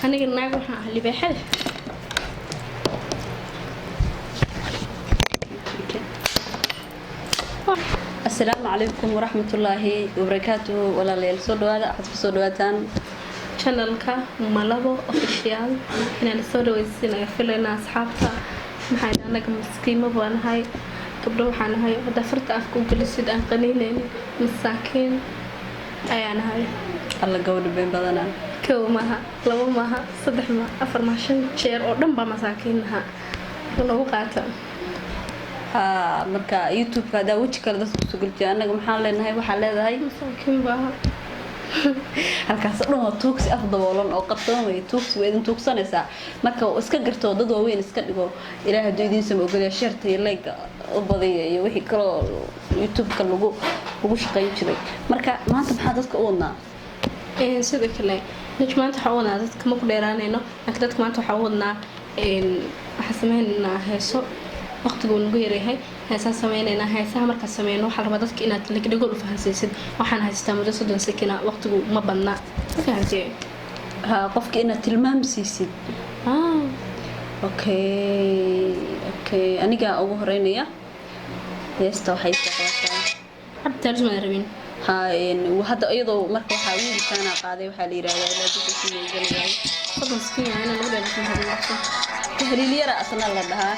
Aniga naag waxaan ah libaaxada. Asalaamu calaykum waraxmatullaahi wabarakaatuhu. Walaalayaal, soo dhawaada, waxaad kusoo dhawaataan channelka Malabo Official. Inaan soo dhaweysinayo filayna asxaabta. Maxaa anaga maskiimo baa nahay, gabdho waxaa nahay hadda farta afka u gelisid aan qaniinaynin, masaakiin ayaa nahay. Alla, gabadha been badanaa. Kow maaha, labo maaha, saddex maaha, afar maaha, shan jeer oo dhan baa masaakiin naha nagu qaata. Haa, marka YouTube-ka haddaa weji kale dadka kusoo geljiya, annaga maxaan leenahay? Waxaa leedahay masaakiin baaha. Halkaas oo dhan waa tuugsi af daboolan oo qarsoon wey. Tuugsi waa idin tuugsanaysaa. Marka iska garto, dad waaweyn iska dhigo. Ilaah hadduu idiin sama ogolya, share-ta iyo like u badiya iyo wixii kaloo YouTube-ka lagu shaqayn jiray. Marka maanta maxaa dadka u wadnaa? Sidoo kale nij maanta waxaa u wadnaa dadka, ma ku dheeraanayno, laakiin dadka maanta waxaa u wadnaa, waxaan sameynaynaa heeso. Waqtigu nagu yaryahay, heesaa sameynaynaa. Heesaha markaa sameyno, waxaa la rabaa dadka inaad dhegdhegool u fahansiisid. Waxaan haystaa muddo 30 sekina, waqtigu ma badna, ma fahantee? Ha, qofka inaad tilmaam siisid. Okay, anigaa ugu horeynaya. Heesta waxay soo qabataa Cabditaalis maan rabin. Ha, hadda iyadoo marka waxaa wiilkaana qaaday, waxaa la yidhahdaa ilaa dadka sii galayahay. 30 sekin waa inaan nagu dheerato. Tahliil yara asna la dhahaa.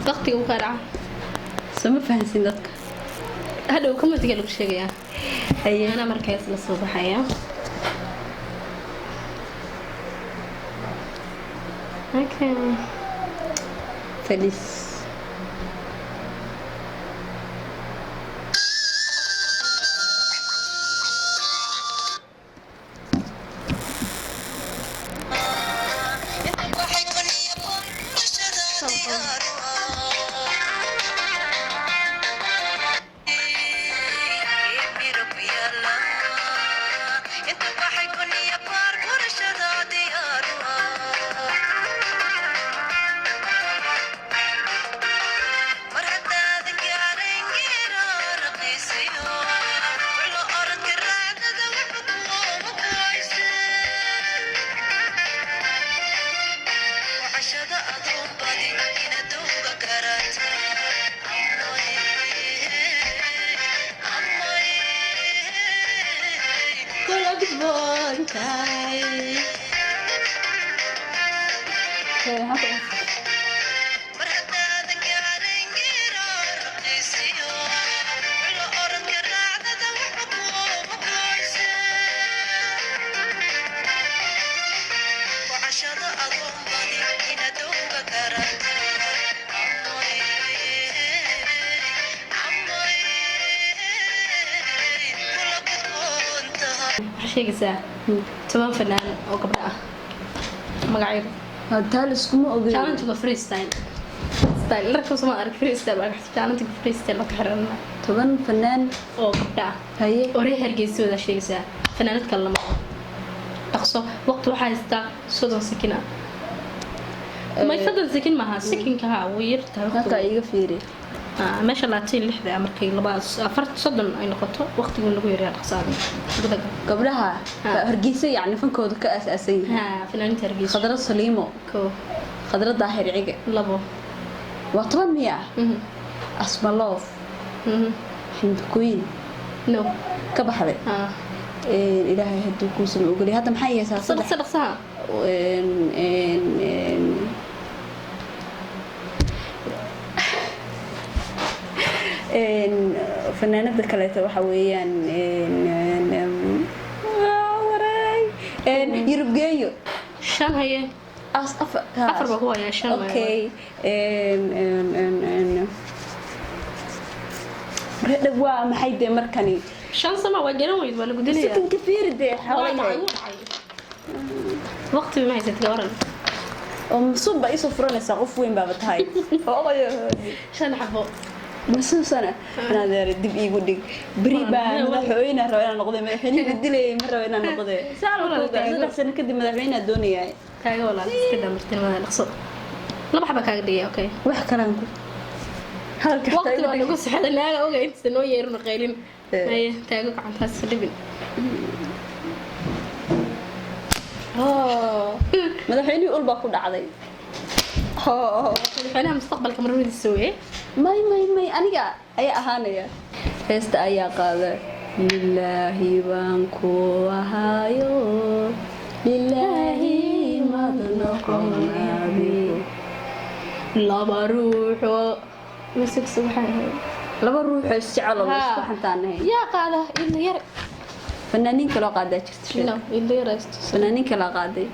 Waqtiga uu kaa dhaca. Soo ma fahansin dadka? Hadhow commentiga lagu sheegayaa. Haye. Anaa markaas la soo baxaya. Okay. Fadhiis. Kula gudboontahay. Waxaa sheegaysaa 10 fanaan oo gabdho ah magacyada. Taa liskuma ogeyn. Challenge-ga freestyle style dharka soo arag, freestyle baa challenge-ga freestyle baa ka xiranna. 10 fanaan oo gabdho ah. Haye. Oo reer Hargeysa wada sheegaysaa, fanaanad kale lama qabo. Dhaqso, waqti waxaa haystaa 30 sekin ah. May, 30 sekin maaha, sekinka ha wuu yar tahay Halkaa waqtigu. Iiga fiiri. Meesha 26 markay laba afar 30 ay noqoto, waqtigu nagu yaryaa. Dhaqsaada gudaga. Gabdhaha Ha. Hargeysa, yacni fankooda ka aasaasan yihiin. Ha, fanaaniinta Hargeysa. Khadra Saliimo. Kow. Khadra Daahir Cige. Labo. Waa 10 miya? Asmaloof. Xamdi Queen. No. Ka baxday. Ilaahay hadduu kuusan ogolyahay, hadda maxay haysaa? Saddex. Saddex. Dhaqsaha. Een, een, een, een, fanaanada kaleeto waxa weeyaan een, een, een, waray. Yurub Geeyo. Shan, haye. As afar. Afar baa ku hayaa, shan waaye. Okay, een, een, een, een. Redha waa maxay dee markani? Shan sama waa garan weyd, waa lagu dilayaa. Sikinka fiiri dee. Waa xoolayahay. dhacay, wuu dhacay. Waqti ma haysatid, gabaran. Oo masuub baa iisoo furanaysaa, qof weyn baaba tahay. Hooyo. Shan xabo. Masuusana inaad yar dib iigu dhig, beri baa madaxweyne raba inaan noqday, madaxweyne dilayay ma raba inaan noqday. Walaal, taago. 3 sano kadib madaxweyneha doonayaa. Kaaga walaal, iska dhamartinimada, dhaqso. Laba xaba kaaga dhigay, okay? Wax kalaan ku hadalka. Waqti waa nagu socda, naaga oga inta noo yeerino qaylin. Eh. Haye, taago gacantaas, dhibin. Madaxweynihii ul baa ku dhacday. Madaxweynaha mustaqbalka marwadiisa weye. May, may, may, aniga ayaa ahaanaya. Heesta ayaa qaada lilaahi baan ku ahaayo, lilaahi mad noqon adigu. Laba ruuxoo masix waxay ahayd. Laba ruux oo isjecel oo la isku xantaanahay. Yaa qaada? Idla yar. Fanaaniin kaloo qaadaa jirta, sheeg. No, idla yar istus. Fanaaniin kaloo qaaday.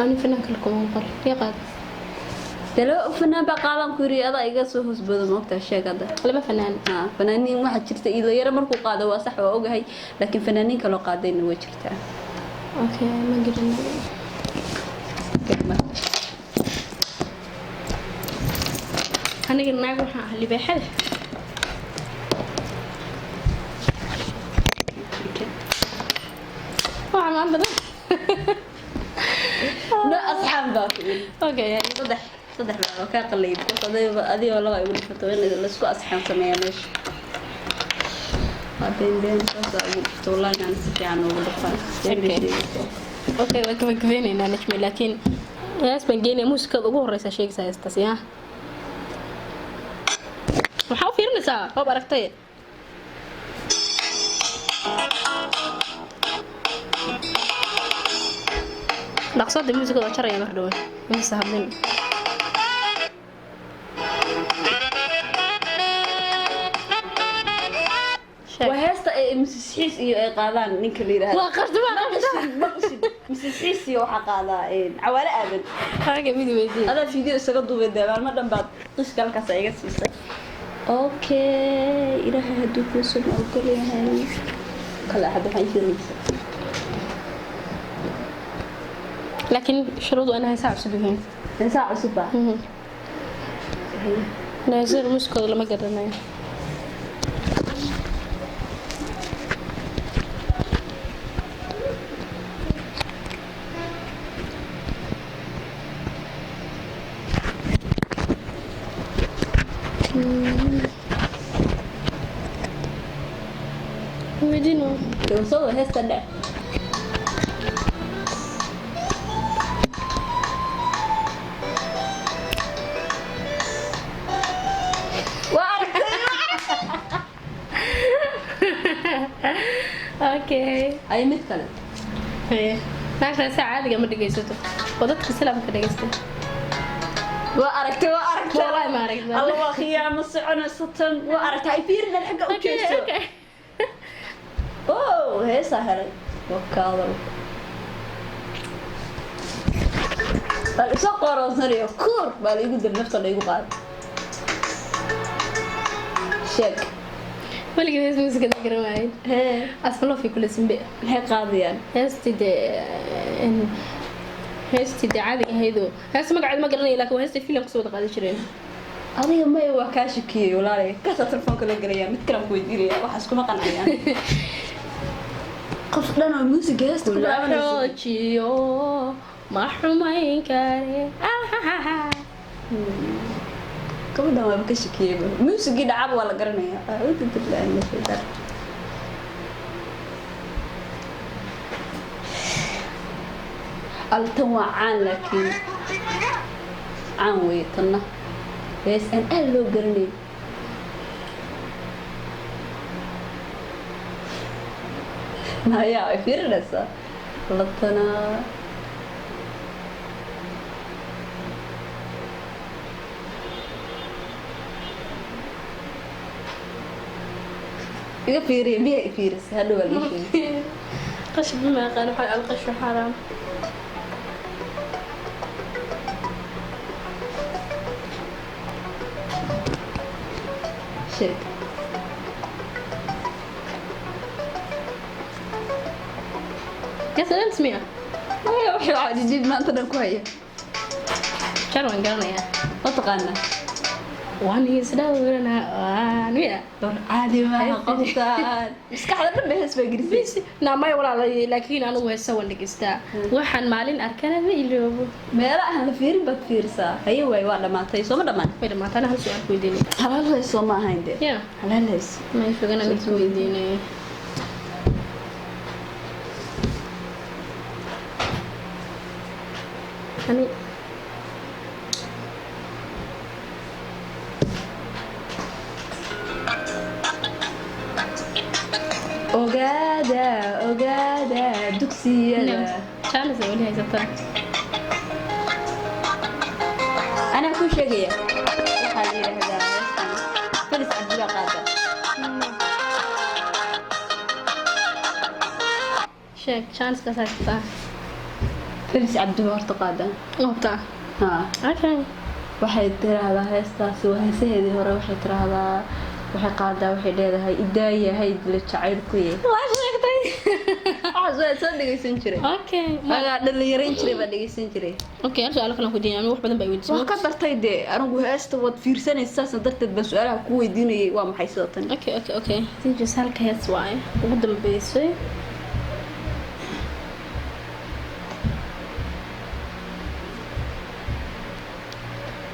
Ani fanaan kale kuma maqal. Yaa qaada? Dee laba fanaan baa qaadaan ku yiri, adaa iga soo hoosboodo, maogtaa? Sheeg hadda. Laba fanaan. Ha, fanaaniin waxaa jirta. Iidlayaro markuu qaado waa sax, waa ogahay, laakiin fanaaniin kaloo qaadayna way jirtaa. Okay, ma garanayo. Aniga naag waxaan ah libaaxada. Waxaan maanta dhan. No asxaab baa ku yiri. Okay. Saddex saddex baa waa kaa qalay, because adiga adigoo laba igu dhifato, in laisku asxaan sameeyaa meesha waa been been. Saasaa ugu dhifto, wallahi inaan si fiican ugu dhifan. Been bay Okay. sheegaysaa. Okay, waan gabagabeynaynaa, Najmi, laakiin hees baan geynaya. Muusikada ugu horeysa sheegaysaa heestaas. Yaa maxaa u fiirinaysaa? Waab aragtay. Dhaqsada, muusikada waa jaraya mar dhowe, insa hadlin. Sheeg. Waa heesta ay Mrs Xiis iyo ay qaadaan ninka la yidhaahdo. Waa qarti, waa qarti. Maqashid, Mrs Xiis iyo waxaa qaadaa Cawaale Aadan. Haaga mid weydiin. Adaa video isaga duubay dee, maalmo dhan baad qishka halkaas iga siisay. Okay, ilaahay hadduu kuusan ogol yahay kale hadda waxaan fiirinaysaa. Laakiin shuruud waa inay heesaa cusub yihiin. Heesaa cusub baa. Heesada muusikooda lama garanayo. Weydiino. Soo heesta dhe. Waa aragtay. Okay. Ay, mid kale. Haye. Naagta heesaa caadiga ma dhegeysato oo dadka islaamka dhegeystay. Waa aragtay, waa aragtay. Wallahi ma aragtay. Alla, waa khiyaamo soconaysa tan. Waa aragtay, ay fiirinan xagga u jeesto. Okay. Oh, heesaa helay wakaadal baa la isoo qooroonsanayo, kuur baa la igu dir, nafta la igu qaaday. Sheeg. Weligii hees muusikada garan waayey. Hee. Asalofi kule simbe. Maxay qaadayaan? Heestii dee caadiga ahaydoo heesta magaceeda ma garanayo, laakiin waa heestii filim kusoo wada qaadan jireen. Adiga maya, waa kaa shakiyey walaalay. Kaasaa telefoonka la gelaya, mid kalaan ku weydiinaya, waxaas kuma qancayaan qof dhan oo muusiga heesta ku Kula bilaabanaysa. xoojiyo ma xumayn kare. Ahahaha. Gabadhan waaba ka shakiyey, muusigii dhacaba waa la garanayaa. Acuudu billahi min shaytaan. Altan waa caan, laakiin caan weeye tanna, hees aan aad loo garanayn. Maya way fiirinaysaa latana. Iga fiiriya miya? I fiirisa hadhow waa lii sheegay. Qashin ma aqaan, waxaa alqashu xaraam. Sheeg. Just dance miya? Maya, waxay cajijiid maanta dhan ku haya. Jar waan garanayaa. Ma taqaanaa? Waan isdhowranaa waan miya. Door caadi maaha qoftaan, maskaxda dhan bay hees baa gelisay. Bis na maya walaalay, laakiin anigu heesa waan dhegeystaa. Waxaan maalin arkana ma iloobo. Meelo aan la fiirin baad fiirisaa. Haye, waay, waa dhammaatay, sooma dhammaan? Way dhamaatay. Ana hal su'aal ku weydiinay. Halaal hees soo ma ahayn dee? Ya. Halaal hees. Ma fogana mid ku weydiinay. Ani Ogaada, ogaada dugsiyada. Chance weli haysataa. Anaa kuu sheegaya, waxaa la yidhaahdaa heestan Felis Cabdibaa qaada. Sheeg, chance-kaas haysataa. Felis Cabdiba horta qaada. Hubtaa? Haa. Okay. Waxay tiraahdaa heestaasi waa heesaheedii hore. Waxay tiraahdaa, waxay qaadaa, waxay leedahay idaaya haydla jacaylku ye. Waa sheegtay. Waxaas waa soo dhegeysan jiray. Okay. Agaa dhalinyarayn jiray baa dhegeysan jiray. Okay, hal su'aal kale aan ku weydiinay. Anigu wax badan baa i weydiisay. Waa ka dartay dee, anigu heesta waad fiirsanaysa, saasna darteed baan su-aalaha ku weydiinayay, waa maxay sidoo tan. Okay, Tinjis halka hees waaye ugu dambeysay.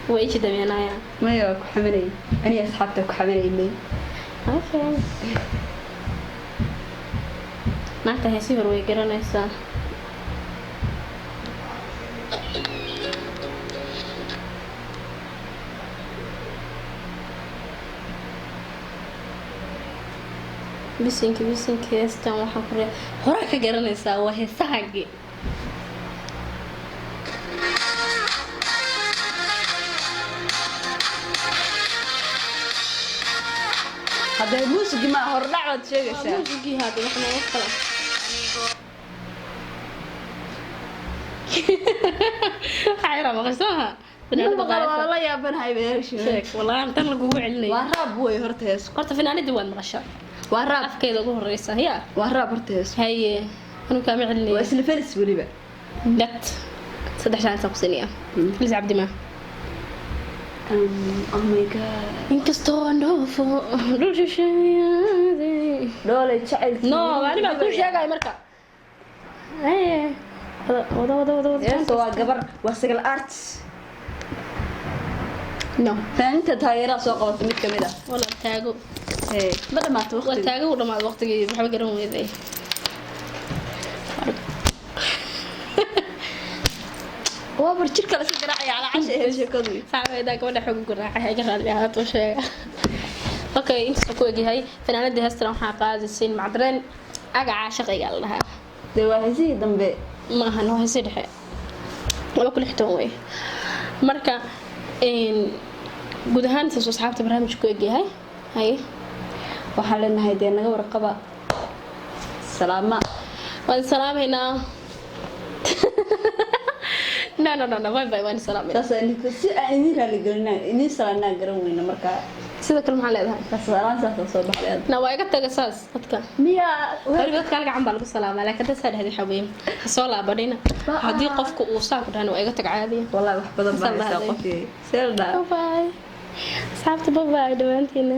Way iji dameenayaan. Maya, waa ku xamanayay, aniga asxaabta ku xamanaynay. Okay, naagta heesii hore way garanaysaa. Bisinka bisinka, heestan waxaan ku horaa ka garanaysaa, waa heesahaagii. Haddee muusigi maa hordhac baad sheegaysaa? Muusigii haada wax nooga kala. Waxaa yaraa maqasho maaha. Maqal, waa la yaabanahay beerasha. Sheeg wallahi, tan lagugu celinaya. Waa rap wey horta heesku. Horta finaanadii waad maqashaa. Waa rap. Afkeeda ugu horeysa ya. Waa rap horta heesku. Haye, anu kaama waa celinaya. Isla Felis weliba. Dad saddex chance ku siinaya. Felis Cabdi ma. Oh my God. Inkastoo aan dhoofo dhul shisheeyaaday. Dhoolay jacaylkii. No, ani baa kuu sheegaya marka. Haye, wada wada wada wada. Heesta waa gabar, waa Sagal Arts. No. Faaninta taageeraa soo qabata mid kamid ah. Wala taago. Ee, ma dhamaatay waa waqtiga? Taago u dhamaad waqtigii, waxba garan weyday. Waa bar jirka la iska garaacaya calaa casha ahayd sheekadu. Saxaabada gabadha xoog garaacay iga raali ahaato sheega. Okay, intaas ku egyahay fanaanadii heestan. Waxaa qaadaysiin macdareen agaca shaqayga la dhahaa. Dee waa heesihii dambe. Ma ahan, waa heesii dhexe, 2016 wey. Marka guud ahaan intaas asxaabta barnaamijku ku egyahay. Haye. Waxaan leenahay dee naga warqaba, salaama. Waan salaamaynaa. No, no, no, no, bye bye, waan salaamaynaa. Saas si aan idin raaligelinaa idin salaanaa garan weyna marka. Sida kale maxaa leedahay? Salaan saasa soo baxday hadda. Na waa iga taga saas dadka. Miyaa? Weliba dadka hal gacan baa lagu salaamaa, laakiin dad saa dhehday waxaa weeye ha soo laabanina. Haddii qofka uu saa ku dhahana, waa iga tag caadiya. Wallahi wax badan baa Sal haysaa dhahday. Qofkii see la dhahaa. Bye bye asxaabta, bye bye dhammaantiina.